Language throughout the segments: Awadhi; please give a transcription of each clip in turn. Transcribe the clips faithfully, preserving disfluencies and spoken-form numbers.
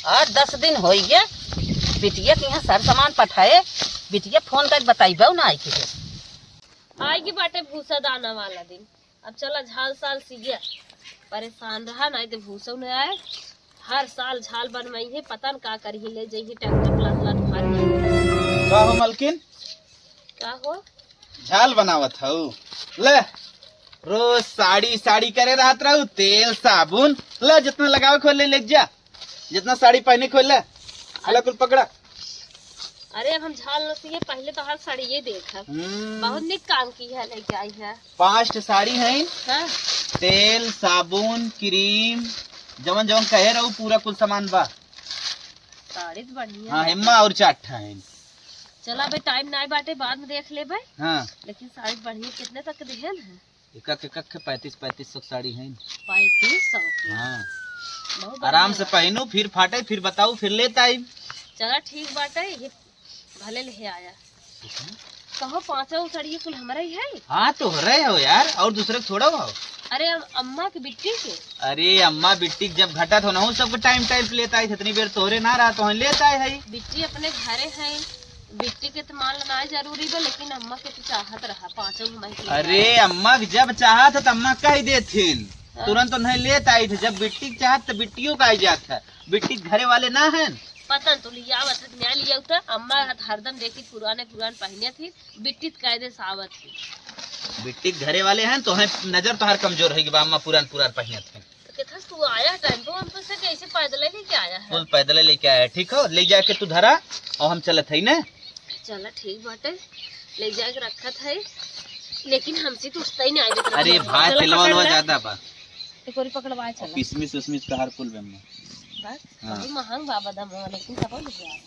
आठ दस दिन होइ गए, बिटिया के यहाँ सर सामान पठाए, बिटिया फोन करके बताइबे ना आई के। आई के बाटे भूसा दाना वाला दिन। अब चला झाल साल सीया, परेशान रहा, नाहीं तो भूसो न आए। हर साल झाल बनवाई है, पता न का करी, ले जाई है ट्रैक्टर लद लद फाड़ के। का हो मलकिन? का हो? झाल बनावत हऊ? ले, रोज साड़ी साड़ी करे रहत रहू, तेल साबुन, ले जितना लगावे खोल ले, ले जा, जितना साड़ी पहने खोल ले, ले कुल पकड़ा। अरे अब हम झाल न सीए, पहले तो हर साड़ी ये देख। हम्म। बहुत निक काम की है, लेके आई है। पाँच ठे साड़ी हैं। हाँ। तेल, साबुन, क्रीम, जवन जवन कहे रहू पूरा कुल सामान बा। साड़ी तो बढ़िया हाँ, है। हेम्मा और चार ठे हैं। चला बे, टाइम नाई बाटे, बाद में देख लेबे। हाँ। लेकिन साड़ी बढ़िया, कितने तक के दिहन है? एकक एकक के पैंतीस पैंतीस सौ साड़ी हैं। पैंतीस सौ के? हाँ। बहुत आराम बढ़िया से बा। पहनू, फिर फाटे, फिर बताऊ, फिर लेत आई। चला ठीक बाटे, ये भले ले आया। कहो, पाँचों साड़ी कुल हमरा ही है? हाँ, तोहरे हो यार, और दूसरे के थोड़ा हो। अरे, अम-, अम्मा के बिट्टी के? अरे, अम्मा बिट्टी के जब घटत हो ना हो, सबको टाइम टाइम पे लेत आई, इतनी बेर तोहरे ना रहा तो हम लेत आए है। बिट्टी अपने घरे है, बिट्टी के तो मान लेना जरूरी बा, लेकिन अम्मा के तो चाहत रहा, पाँचों में के अरे, अम्मा के जब चाहत है तो अम्मा कह देथिन, हाँ। तुरंत उन्हें लेत आई थे। जब बिट्टी के चाहत तो बिट्टियों का आई जात है, बिट्टी के घरे वाले ना हैं। पता न तू लिया आवत है, न्याय लिया उतर, अम्मा हरदम देखी पुराने पुरान पहने थी, बिट्टी त कायदे से आवत ही। बिट्टी के घरे वाले हैं, तो हैं नजर तोहार कमजोर है कि बा अम्मा पुरान पुरान पहिनत हैं। तो कहत हस तू आया टाइम पे, हम तो से कैसे पैदल लेके आया है। कुल पैदल लेके आया है, ठीक हो? ले जाके तू धरा और हम चलत है ना। चला ठीक बाटे, ले जाके रखत है, लेकिन हमसे तो उठता ही नहीं आए। अरे भाई, तेलवा वेलवा ज्यादा बा। एक बारी पकड़वाए और चला। किसमिस उसमिस तोहार कुल बे अम्मा। बस, हाँ। अभी महंग बा बादाम, लेकिन सब ले जाए।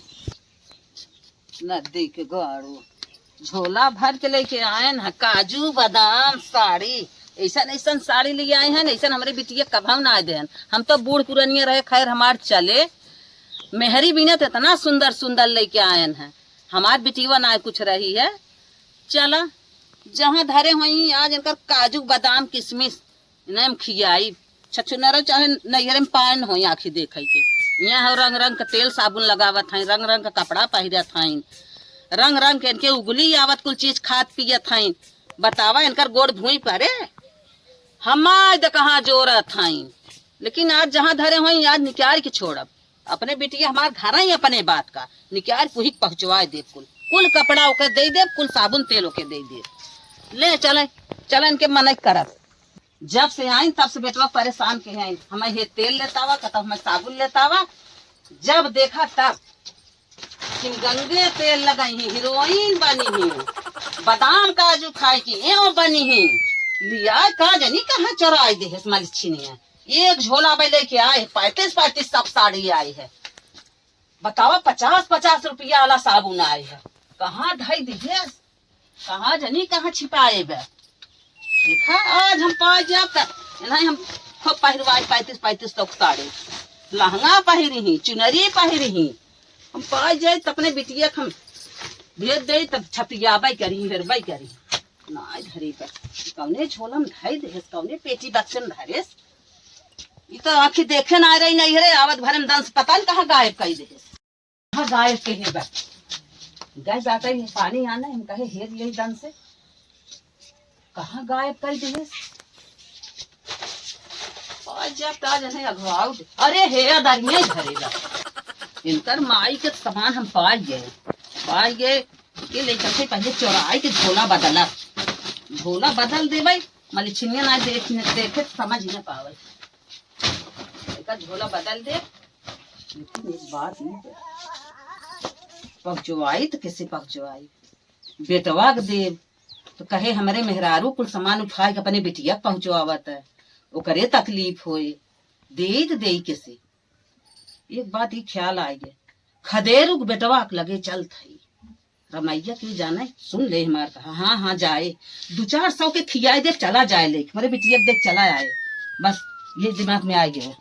नदी के गाड़ू झोला भर के लेके आयन है, काजू, बादाम, साड़ी, ऐसन ऐसन साड़ी ले आए हैं, ऐसन हमरे बिटिया कभाव ना आए देहन। हम तो बूढ़ पुरनिया रहे, खैर हमार चले। मेहरी बीनत इतना सुंदर सुंदर लेके आयन है, हमार बिटिया ना कुछ रही है। चला, जहाँ धरे होई आज इनकर काजू, बादाम, किसमिस, इन्हें हम खियाई। छछुनर चाहे नैहरे में पान होई आँखी देखई के। यहाँ हो रंग रंग के तेल साबुन लगावत हैं, रंग रंग के कपड़ा पहिरत हैं, रंग रंग के इनके उगली आवत कुल चीज खात पियत हैं। बतावा इनकर गोड़ भुई परे, हम आज कहाँ जोरत हैं। लेकिन आज जहाँ धरे होई आज निकाल के छोड़ब। अपने बिटिया हमार घर ही अपने बात का निकाल कुही पहुँचवाए देब कुल, कुल कपड़ा ओके दे देब, कुल साबुन तेल ओके दे देब। ले चले, चले इनके मनई करत। जब से आइन तब से बेटवा परेशान के हैं। हमें ये तेल लेतावा, कहता हमें साबुन लेतावा। जब देखा तब कि गंगे तेल लगाई ही, हीरोइन बनी ही, बादाम काजू खाए की एव बनी ही। लिया का जनी कहाँ चोराई देहेस मलछिनिया। एक झोला में लेके आए, पैंतीस पैंतीस सब साड़ी आई है। बतावा, पचास पचास रुपया वाला साबुन आए है, कहाँ धई दिहेस? कहाँ जनी कहाँ छिपाए बा। देखा, आज हम पाए जाब त इन्हें हम खूब पहिरवाई, पैंतीस पैंतीस सौ के साड़ी, लहंगा पहिरी ही, चुनरी पहिरी ही। हम पाए जाए त अपने बिटिया के हम भेज दे, तब छपियाबे करी, हेरबे करी। नाई धरी बा, कौने झोला में धई देहेस, कौने पेटी बक्से में धरेस। ई तो आँखी देखे ना रही, नहीं रे, आवत भरे में दंस पता न कहाँ गायब कई देहेस। कहाँ गायब के है बा? गए जाता ही पानी आना, हम कहे हेर यही दन से। कहाँ गायब कर दिए? आज जब ताज है अघवाउट। अरे हे अदरिये धरे बा। इनकर माई के सामान हम पाई गए। पाई गए, के ले चलते पहले चोराई के झोला बदला। झोला बदल देबै, मलिछिनिया ना देख, देखे त समझ न पावे। एकर झोला बदल दे। लेकिन एक बात नहीं है। पहुँचवाई त कैसे पहुँचवाई? बेटवा के देब, त कहे हमरे मेहरारू कुल सामान उठाए के अपने बिटिया के पहुँचवावत है, ओकरे तकलीफ होए, देई त देई कैसे? एक बात ई ख्याल आए गे, खदेरू के बेटवा के लगे चलत हई। रमैया के जाने, सुन ले हमार कहा, हाँ, हाँ, जाए, दू चार सौ के खियाए दे, चला जाए लेके, हमरे बिटिया के देख चला आए। बस ये दिमाग में आ गया।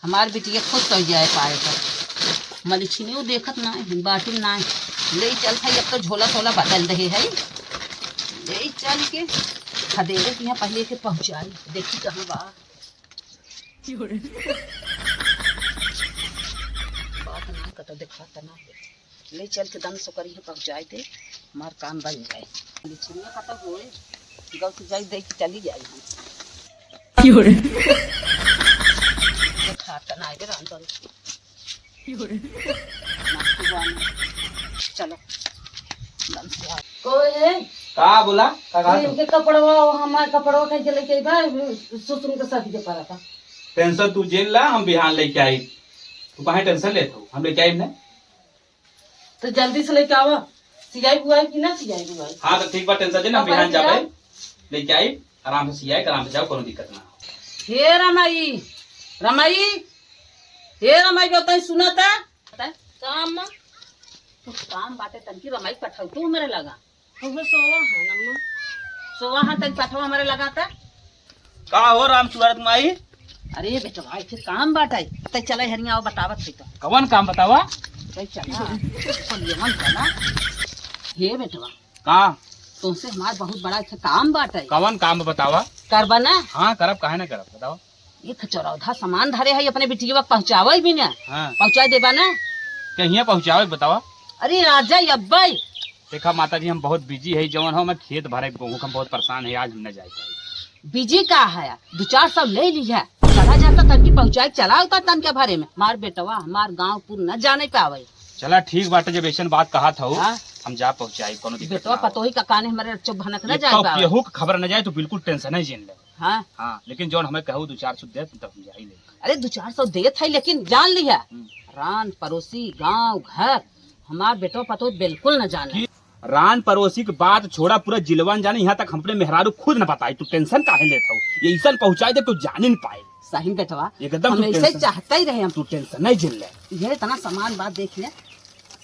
हमार बिटिया खुश हो जाए पाए कर। मलिछिनियो देखत ना है, बाटिन ना है। ले चल भाई, अब तो झोला सोला बदल रहे है। ले चल के खदेरे के यहाँ पहले के पहुँचाई, देखी कहाँ बा। देखा तना है, ले चल के दम सो करी है, पहुँचाए दे, हमार काम बन जाए। बिछिया का तो होए, गौ से जाई दे के चली जाई हम। क्यों रे? देखा तना है राम तो। क्यों रे? चलो, दम से आओ। कोई है? का बोला? का कहा अरे, तू? इनके कपड़वा, हमार कपड़वा कहीं के लेके आई बा, सुसुम के शादी के पड़ा था। टेंशन तू जेल ला, हम बिहान लेके आई। तू काहे टेंशन लेत हो? हम लेके आइब ना। तो जल्दी से लेके आवा। सियाई बुआई कि ना सियाई बुआई? हाँ, तो ठीक बा, टेंशन जे ना, हम बिहान जाबे, लेके आइब, आराम से सियाई, आराम से जाओ, कोनो दिक्कत ना हो। हे रमाई, रमाई, हे रमाई, बताई, सुना था? बताई, काम ना, कुछ काम बाटे, तनकी रमाई पठाऊ तू हमरे लगा। उहे सोवा है नम्मा। सोवा है, तई पठवा हमरे लगाता। का हो राम सुअर माई? अरे बेटवा, एक काम बाटे। तई चला हरिया आओ, बतावत है तो। कवन काम बतावा? तई चला। ऊपर लेवन चला। हे बेटवा। का? तुमसे हमार बहुत बड़ा एक काम बाटे। कवन काम बतावा? करबा ना? हाँ, करब, काहे ना करब, बतावा। एक चरौधा सामान धरे है, अपने बिटिया के पहुँचावे भी ना। हाँ। पहुँचा देबा ना? के हियाँ पहुँचावे, बतावा। अरे, आ जाई अब्बे। देखा माता जी, हम बहुत बिजी है, जवन हो, हमें खेत भरे गेहूँ, हम बहुत परेशान है, आज हम न जाए पाए। बिजी का है, दो चार सौ ले ली है, चला जाता तनकी पहुँचाए, चला होता तनके भरे में। हमार बेटवा, हमार गाँव पुर न जाने पावे। चला ठीक बाटे, जब ऐसन बात कहा था, हाँ। हम जा पहुँचाई, कोनो दिक्कत बेटवा ना हो। पतोही का काने हमारे चुप भनक न एक जाए तो पावे। केहू के खबर न जाए, तो बिल्कुल टेंशन है जिन ले। हाँ। हाँ, लेकिन जौन हमें कहू दो चार सौ देत, तब हम जाई ले। अरे, दो चार सौ देत है, लेकिन जान लिया, हम्म। रान पड़ोसी, गांव, घर, हमार बेटवा पतोह बिल्कुल न जाने। कि रान पड़ोसी के बात छोड़ा, पूरा जिलवा न जाने, यहाँ तक हम अपने मेहरारू खुद न बताई। तू टेंशन काहे लेत हो? ये ऐसन पहुँचाई दे, तू जाने न पाए। सही बेटवा, एकदम हम तू ऐसे टेंशन, चाहते ही रहे हम। तू टेंशन नहीं झेल ले। ये इतना सामान बात देख ले।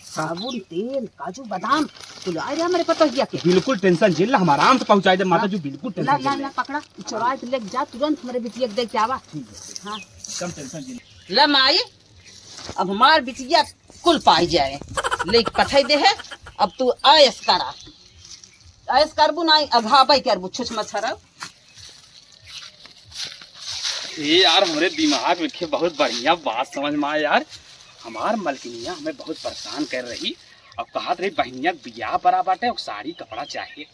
साबुन, तेल, काजू, बादाम, कुल आए रे हमरे पतोहिया के। बिल्कुल टेंशन झेल ला, हम आराम से पहुँचाए दे माता जी, बिल्कुल ला, टेंशन ला, झेल ला, ले। पकड़ा, चोराए के लेके जा, तुरंत हमरे बिटिया के दे के आवा। ठीक है। हाँ। एकदम टेंशन झेल। ले माई, अब हमार बिटिया कुल पाई जाए, लेके पठाई दे है, अब तू आयस करा, आयस करबू ना, अघाबे करबू, छुछ मछरब। ए यार, हमरे दिमाग में के बहुत बढ़िया बात समझ में आया यार। हमार मलकिनिया हमें बहुत परेशान कर रही। अब कहत रही, "बहिनिया के बियाह परा बाटे, ओके साड़ी कपड़ा चाहे।"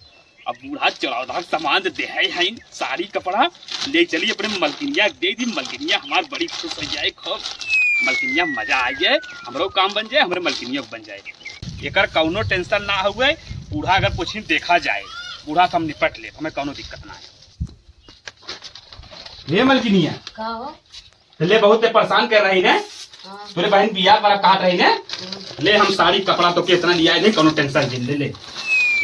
अब बूढ़ा चरौधा के सामान दे देहे हईन, साड़ी कपड़ा ले चली अपने मलकिनिया के दे दी। मलकिनिया हमार बड़ी खुश हो जाए, खूब मलकिनिया मजा आ जाए, हमरो काम बन जाए, हमरे मलकिनिया के बन जाए। एकर कौनो टेंशन ना हुए, बूढ़ा अगर पूछी देखा जाए, बूढ़ा से हम निपट ले, हमें कौनो दिक्कत ना है। हे मलकिनिया। का हो? तो ले, बहुत ते परेशान कर रही ने। हाँ। तोरे बहन बियाह पर कहत रही ने। हाँ। ले, हम साड़ी कपड़ा तो कितना लिया दे, कौनो टेंशन जिन ले, ले।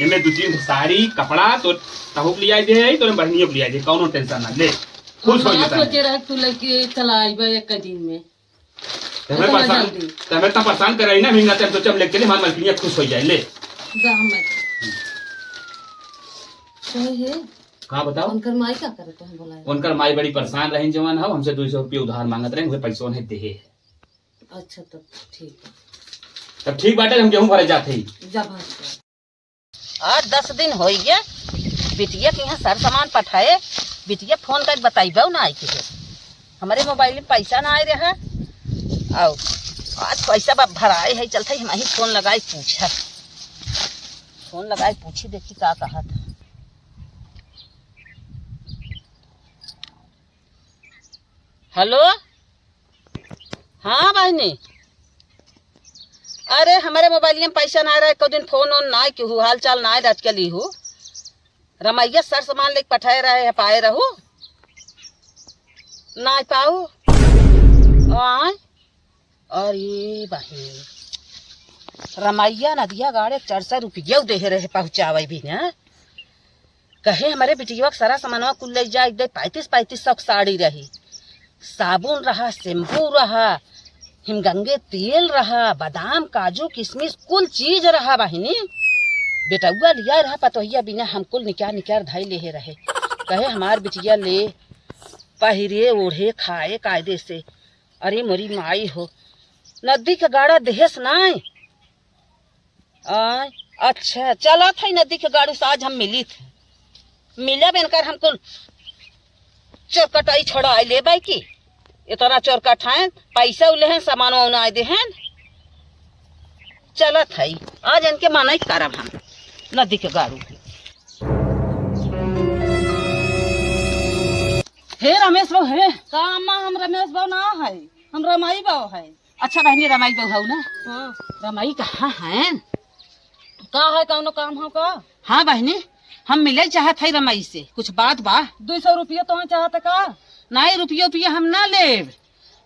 एमे दो तीन साड़ी कपड़ा तो तहुक लिया दे, तोरे बहनियों को लिया दे, कौनो टेंशन ना ले। खुश हो हम जाता है। सोचे रहे तू लेके चला आइबा एक दिन में। तमे इतना परेशान, जल्दी। तमे इतना परेशान कर रही ना, हम ना तब तो चम लेके चले, हमार मलकिनिया खुश हो जाए, ले। जा, हम मत। सही है। का बताओ? उनकर माई का करत है, बोला है? उनकर माई बड़ी परेशान रही जवान हो, हमसे दो सौ रुपये उधार मांगत रहे, उहे पैसों है देहे है। अच्छा, तब ठीक है। तब ठीक बाटे, हम गेहूं भरे जात हई। जा भाग जा। आठ दस दिन होई गए, बिटिया के यहाँ सर सामान पठाए, बिटिया फोन करके बताइबे ना आई के। हमरे मोबाइल में पैसा ना आए रहा, आओ आज पैसा बा भराए है, चलते हम ही फोन लगाए पूछा, फोन लगाए पूछी देखी का कहत। हेलो, हाँ बहिनी, अरे हमरे मोबाइल में पैसा ना रहे, एको दिन फोन ओन ना केहू, हाल चाल ना रख के लीहू। रमैया सर सामान लेके पठाए रहे है, पाए रहू ना पाऊ। आय, अरे बहिनी, रमैया नदिया गाड़े चार सौ रुपया देहे रहे पहुँचावे भी ना। कहे हमरे बिटिया के सारा सामानवा कुल ले जाए दे, पैंतीस पैंतीस सौ के साड़ी रही, साबुन रहा, शैम्पू रहा, हिमगंगे तेल रहा, बादाम, काजू, किशमिश, कुल चीज रहा बहिनी। बेटउआ लिया रहा, पतोहिया बिना हम कुल निकार निकार धई लेहे रहे। कहे हमार बिटिया ले पहिरे ओढ़े खाए कायदे से। अरे मोरी माई हो, नदी के गाड़ा देहेस नाय। आय, अच्छा, चलत है नदी के गाड़ू से आज हम मिलित है। मिलब इनकर हम कुल चोरकटाई छोड़ाई लेबै की। इतना चोरकटाएन, पैसा उ लेहन, सामान उनाई देहन। चलत है, आज इनके मना ही करब हम, नदी के गाड़ू। हे रमेश बाबू, हे। का अम्मा, हम रमेश बाबू ना है, हम रमाई बाबू है। अच्छा बहिनी, रमाई बाबू हऊ ना? हाँ। रमाई कहाँ हैं? का है, कौनो काम हो का? हाँ बहिनी, हम मिले चाहत है रमाई से, कुछ बात बा। दुई सौ रुपया तो चाहत का? नहीं, रुपया, रुपया हम ना लेब,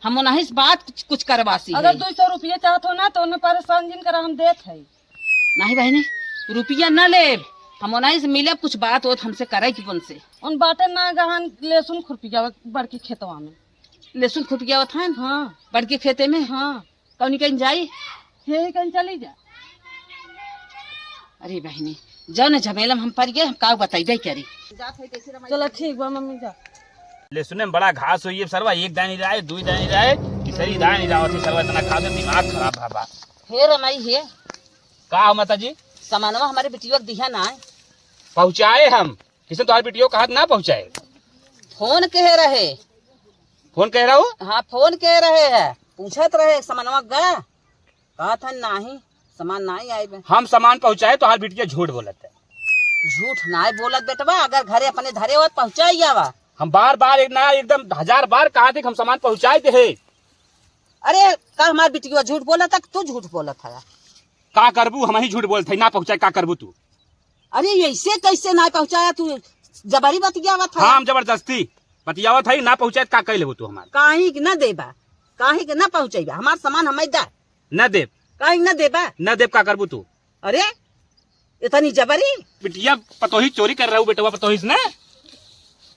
हम उन्हीं से बात कुछ, कुछ करवासी अगर है। दुई सौ रुपया चाहत हो ना तो उन्हें परेशान जिन करा, हम देत है। नहीं बहिनी, रुपया ना लेब, हम उन्हीं से मिलब, कुछ बात होत हमसे करे की उनसे। उन बाटे ना गहन लेसुन खुरपिया बड़की खेतवा में। लेसुन खुरपिया होत हैं? हाँ। बड़की खेते में? हाँ। कौनी कहीं जाई? यही कहीं चली जा। अरे बहिनी, जौन झमेला में हम पड़ गए, हम का बताइबे करी। चलो ठीक बा मम्मी, जा। लेसुने में बड़ा घास होई, ये सरवा एक दानी रहे, दुई दानी रहे, तीसरी दानी रहा होती, सरवा इतना खा दे, दिमाग खराब भा बा। हे रमाई हे। का हो माता जी? सामानवा हमारे बिटिया के दिहा ना है। पहुँचाए हम। किसन तोहार बिटिया कहत ना पहुँचाए। फोन कहे रहे। फोन कहे रहो? हाँ, फोन कहे रहे है। पूछत रहे सामानवा का। कहत है नाही, सामान नाही आए बे। हम सामान पहुँचाए, तोहार बिटिया झूठ बोलत है। झूठ नाही बोलत बेटवा, अगर घरे अपने धरे होत पहुँचाई आवा। हम बार बार एक ना एकदम हजार बार कहा थे कि हम सामान पहुँचाए दे है। अरे, का हमार बिटिया झूठ बोलत है कि तू झूठ बोलत है? का करबू, हम ही झूठ बोलत है, ना पहुँचाए, का करबू तू? अरे, ऐसे कैसे ना पहुँचाया तू? जबरी बतियावत है। हाँ, हम जबरदस्ती बतियावत है, ना पहुँचाए, का कह लेबू तू हमार? काहे कि ना देबा, काहे कि ना पहुँचैबा, हमार सामान हमें दा। ना देब। काहे कि ना देबा? ना देब, का करबू तू? अरे, इतनी जबरी? बिटिया पतोही चोरी कर रहू, बेटवा पतोही से ना?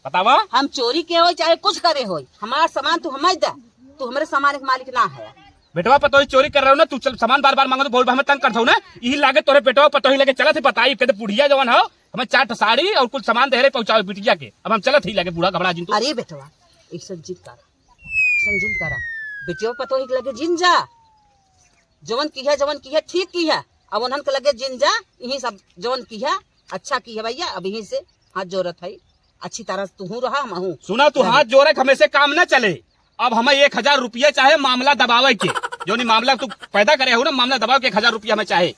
बतावा। हम चोरी के होई, चाहे कुछ करे होई, हमार सामान तू हमें दा, तू हमरे सामान के मालिक ना है। बेटवा पतोही चोरी कर रहू ना, तू चल सामान बार बार मांगो तो बहुत हमें तंग करत हो ना, यही लागे तोरे बेटवा पतोही लगे चलत है, बताई, कहते बुढ़िया जवन हो, हमें चार ठो साड़ी और कुछ सामान दे रहे पहुँचावे बिटिया के, अब हम चलत ही लगे, बूढ़ा घबरा जिन तू। अरे बेटवा, ऐसा जिद कर, ऐसा जिद करा, बेटवा पतोही के लगे जिन जा, जवन किहा, जवन किहा, ठीक किहा। अब उन्हन के लगे जिन जा, यही सब जवन किहा, अच्छा किहा भैया, अब यहीं से हाथ जोड़त है। अच्छी तरह से तुहूँ रहा, हमहूँ। सुना, तू रहे। हाथ जोड़े के हमें से काम ना चले। अब हमें एक हजार रुपया चाहे मामला दबावे के। जौन ई मामला तू पैदा करे हो ना, मामला दबावे के एक हजार रुपया हमें चाहे।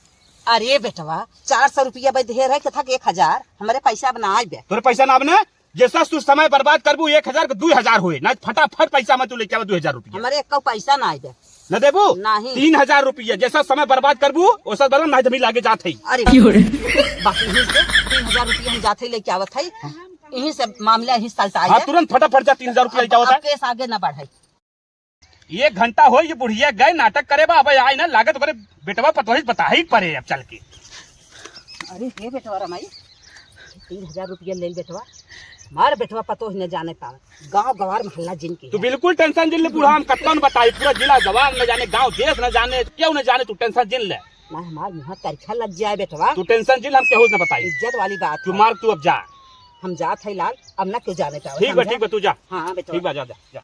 अरे बेटवा, चार सौ रुपया बे ढेर है, कथा के एक हजार, हमारे पैसा अब ना आए बे। तोरे पैसा ना आवे ना? जैसा तू समय बर्बाद करबू, एक हजार के दुई हजार होए, ना फटाफट पैसा में तू लेके आवे दुई हजार रुपया। हमारे एक पैसा ना आए बे। न देबू? नहीं। तीन हजार रुपया, जैसा समय बर्बाद करबू, वैसा बर्बाद, नहीं तो हम लागे जात है। अरे, बाकी ही से तीन हजार रुपया हम जात है लेके आवत है, यहीं से मामला यहीं सलटा हाँ, है। तुरंत फटाफट जा, तीन हजार रुपया अब, लेके आवत अब है। केस आगे ना बढ़े। एक घंटा हो, ये बुढ़िया गए नाटक करे बा, अब आए ना, लागत ओकरे बेटवा पतोही बता ही परे अब चल के। अरे हे बेटवा रमाई, तीन हजार रुपया ले बेटवा, मार बेटवा पतोही न जाने पावे, गाँव गवार में हल्ला जिन की तू है। बिल्कुल टेंशन जिन ले बूढ़ा, हम कत्ता न बताई, पूरा जिला जवार न जाने, गाँव देश न जाने, क्यों न जाने, तू टेंशन जिन ले। ना हमार मुँह तरखा लग जाए बेटवा। तू टेंशन जिन, हम केहू न बताई। इज्जत वाली बात तू है। मार, तू अब जा। हम जात है लाल, अब ना क्यों जाने पावे, ठीक बा, समझा? ठीक बा, तू जा। हाँ बेटवा। ठीक बा, जा, जा, जा।